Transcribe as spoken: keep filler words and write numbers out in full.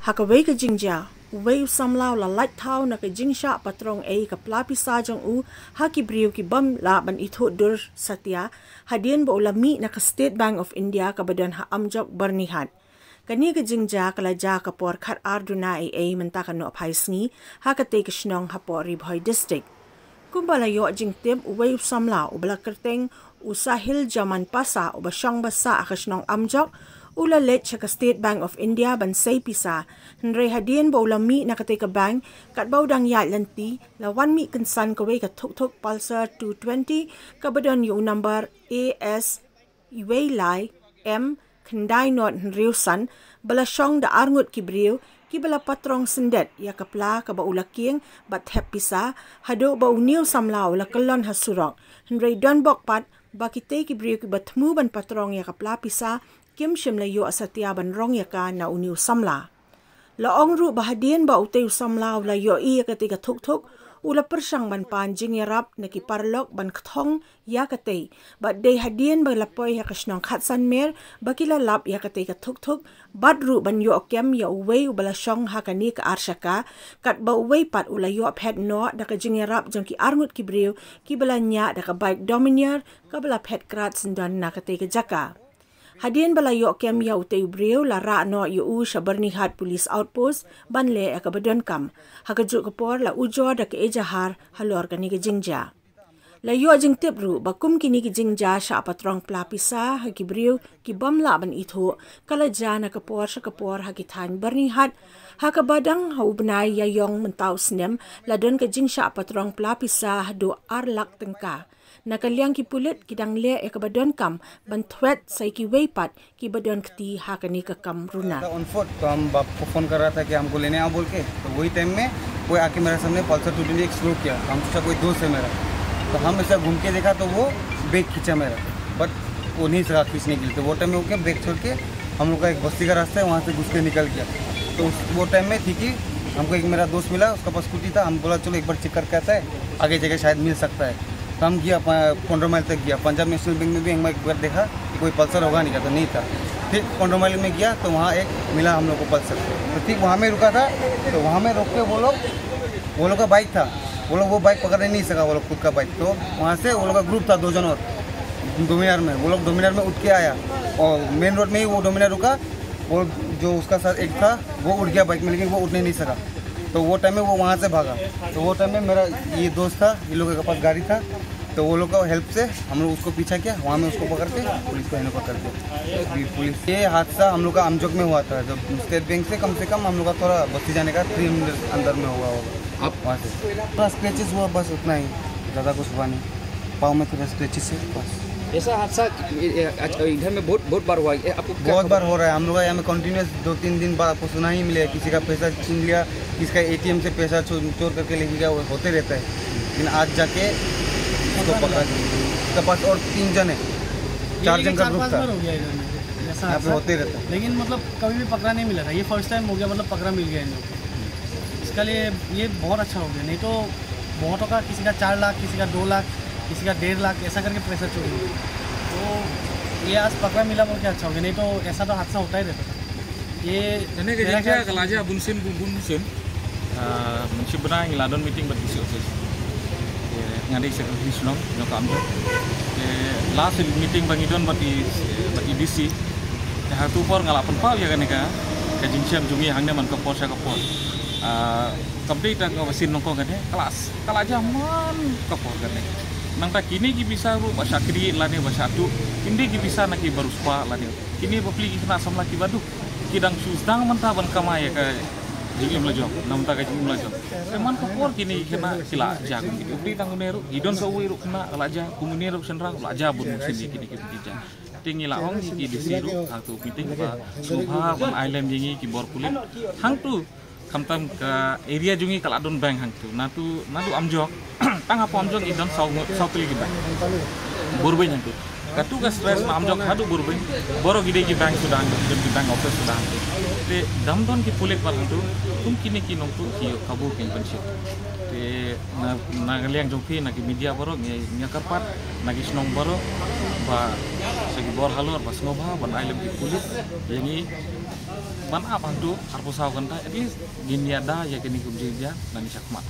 Ha kawei ka jingjia, uwei u samla u la lait thaw na ka jingshah patrong ei ka pla pisa jong u ha ki briew ki bym lah ban ithuh dur satia, hadien ba u la mih na ka State Bank of India kaba don ha Amjok, Byrnihat. Kane ka jingjia ka la jia ka por khat ar duna ei ei mynta ka nohphai sngi ha katei ka shnong hapoh Ri Bhoi District. Kumba la ïoh jingtip, uwei u samla uba la kyrteng u Sahil Jaman Pasa uba shong ba sah ha ka shnong Amjok, u la leit sha ka State Bank of India ban sei pisa. Hynrei hadien ba u la mih na katei ka bank, katba u dang ïaid lynti, la wan mih kynsan kawei ka thukthuk Pulsar two twenty kaba don ïa u number A S wei lai M khyndai nod hynriew san, ba la shong da arngut ki briew kiba la patrong syndet ïa ka pla kaba u la kieng bad thep pisa, haduh ba une u samla u la kyllon ha surok. Hynrei don bok pat ba kitei ki briew kiba thmu ban patrong ïa ka pla pisa kim shym la ïoh satia ban rong ïa ka na une u samla. La ong ruh ba hadien ba utei u samla u la ïohi ïa katei ka thukthuk, u la pyrshang ban pan jingïarap na ki paralok ban kthong ïa katei. Bad dei hadien ba la poi ha ka shnong Khatsanmer ba ki la lap ïa katei ka thukthuk, bad ruh ban ïoh kem ïa uwei uba la shong ha kane ka arshaka, katba uwei pat u la ïoh phet noh da ka jingïarap jong ki arngut ki briew kiba la ñiah da ka bike Dominar kaba la phet krat syndon na katei ka jaka. Hadien ba la ïoh kem ïa utei u briew, la rah noh ïa u sha Byrnihat Police Outpost ban leh ïa kaba donkam. Ha kajuh ka por la ujor da ka ejahar halor kane ka jingjia. La ïoh jingtip ruh ba kum kine ki jingjia shah patrong pla pisa ha ki briew ki bym lah ban ithuh, ka la jia na ka por sha ka por ha ki thaiñ Byrnihat, ha kaba dang ha u bnai Ïaïong mynta u snem la don ka jingshah patrong pla pisa haduh ar lak tyngka. Na ka liang ki pulit ki dang leh ïa kaba donkam ban thwet sa ïa kiwei pat kiba don kti ha kane ka kam runa. था ऑन फुट, तो हम बाप को फोन कर रहा था कि हमको लेने आओ बोल के। तो वही टाइम में कोई आके मेरे सामने पल्सर टू ट्वेंटी एक स्लो किया। हम सोचा कोई दोस्त है मेरा, तो हम ऐसा घूम के देखा तो वो ब्रेक खींचा मेरा, बट वो नहीं सका खींचने के लिए। तो वो टाइम में वो क्या ब्रेक छोड़ के हम लोग का एक बस्ती का रास्ता है, वहाँ से घुस के निकल गया। तो उस वो टाइम में थी कि हमको एक मेरा दोस्त मिला, उसका पास स्कूटी था। हम बोला चलो एक बार चेक करके आता है, आगे जगह शायद मिल सकता है। तो हम गया, पंद्रह माइल तक गया। पंजाब नेशनल बैंक में भी हम एक बार देखा कि कोई पल्सर होगा नहीं क्या, तो नहीं था। फिर पंद्रह माइल में गया तो वहाँ एक मिला हम लोग को पल्सर। तो ठीक वहाँ में रुका था। तो वहाँ में रुक के वो लोग, वो लोग का बाइक था, वो लोग वो बाइक पकड़ने नहीं सका, वो लोग खुद का बाइक। तो वहाँ से वो लोग का ग्रुप था दो जन और डोमिनार में, वो लोग डोमिनार में उठ के आया और मेन रोड में ही वो डोमिनार रुका। वो जो उसका साथ एक था वो उठ गया बाइक में, लेकिन वो उठने नहीं सका। तो वो टाइम में वो वहाँ से भागा। तो वो टाइम में मेरा ये दोस्त था, ये लोगों के पास गाड़ी था, तो वो लोग का हेल्प से हम लोग उसको पीछा किया, वहाँ में उसको पकड़ के पुलिस को हैंड ओवर कर दिया। अभी पुलिस, ये हादसा हम लोग का अमजोक में हुआ था, जब स्टेट बैंक से कम से कम हम लोग का थोड़ा बस्ती जाने का थ्री हंड्रेड अंदर में हुआ होगा। आप वहाँ से थोड़ा स्क्रैचेस हुआ, बस उतना ही, ज़्यादा कुछ हुआ नहीं। पाँव में थोड़ा स्क्रैचेस है बस। ऐसा हादसा ए- ए- आज इधर में बहुत बहुत बार हुआ है। ए, आपको क्या बहुत खबर? बार हो रहा है। हम लोग का यहाँ में कंटिन्यूस दो तीन दिन बाद आपको सुना ही मिलेगा, किसी का पैसा छीन लिया, किसी का एटीएम से पैसा चो, चोर करके लेके गया, वो होते रहता है। लेकिन आज जाके उसको पकड़ा, उसके पास और तीन जन है, चार जन का ग्रुप था। हो गया इधर में ऐसा यहाँ पे हादसा। होते रहता है। लेकिन मतलब कभी भी पकड़ा नहीं मिला था, ये फर्स्ट टाइम हो गया, मतलब पकड़ा मिल गया इन लोग को। इसका लिए ये बहुत अच्छा हो गया, नहीं तो बहुतों का किसी का चार लाख, किसी का दो लाख, किसी का डेढ़ लाख, ऐसा करके पैसा चोरी हुआ। तो ये आज पकड़ा मिला बोल के अच्छा हो गया, नहीं तो ऐसा तो हादसा होता ही रहता था। ये Kane ka मेरा jingja ख्याल ka la jia bun sien bun bun sien. Ah, mynshwa bnai ngi la don meeting bad D C office. Te nga dei secretary shnong jong ka Amjok. Te last meeting ba ngi don bad i bad i D C. Te ha tu por nga la pynpaw ïa kane ka ka jingshem jong ngi hangne man ka por sha ka por. Ah, kam dei ta ka ba sien nyngkong kane, ka la s- ka la jia man ka por kane. Nangta kine ki pisa ruh ba shah kri lane ba shah tu, kine ki pisa na ki ba riewspah lane. Kine ba pli ki khynnah samla ki ba duk, ki dang shu sdang mynta ban kamai ïa ka jingim la jong, na mynta ka jingim la jong. Te man ka por kine ki khynnah ki la jia kum kine. Updi tang une ruh, i don sa uwei ruh khynnah ka la jia, kum une ruh shynrang la jia bun sien ïa kine ki pisa. Te ngi la ong ïa ki D C ruh ha tu meeting ba sngewbha ban ai lem ïa ngi ki bor pulit. Hangtu khamtam ka area jong ngi ka la don bank hangtu. Natu natu Amjok, tang hapoh Amjok i don saw ngut, saw tylli ki bank. Burbeiñ hangtu. Katu ka stress na Amjok haduh Burbeiñ. Baroh ki dei ki bank suda hangtu, ki don ki bank office suda hangtu. Te dam don ki pulit pat hangtu, kum kine ki nongtuh ki ïoh kabu kin pynshit. Te na na ka liang jong phi, na ki media baroh ngi ngi kyrpad na ki shnong baroh Sa ki bor halor ba sngewbha ban ai lem ki pulit ïa ngi ban ap hangtu arphew saw kynta, at least ngin ïada ïa kine ki jingjia nangne shakhmat.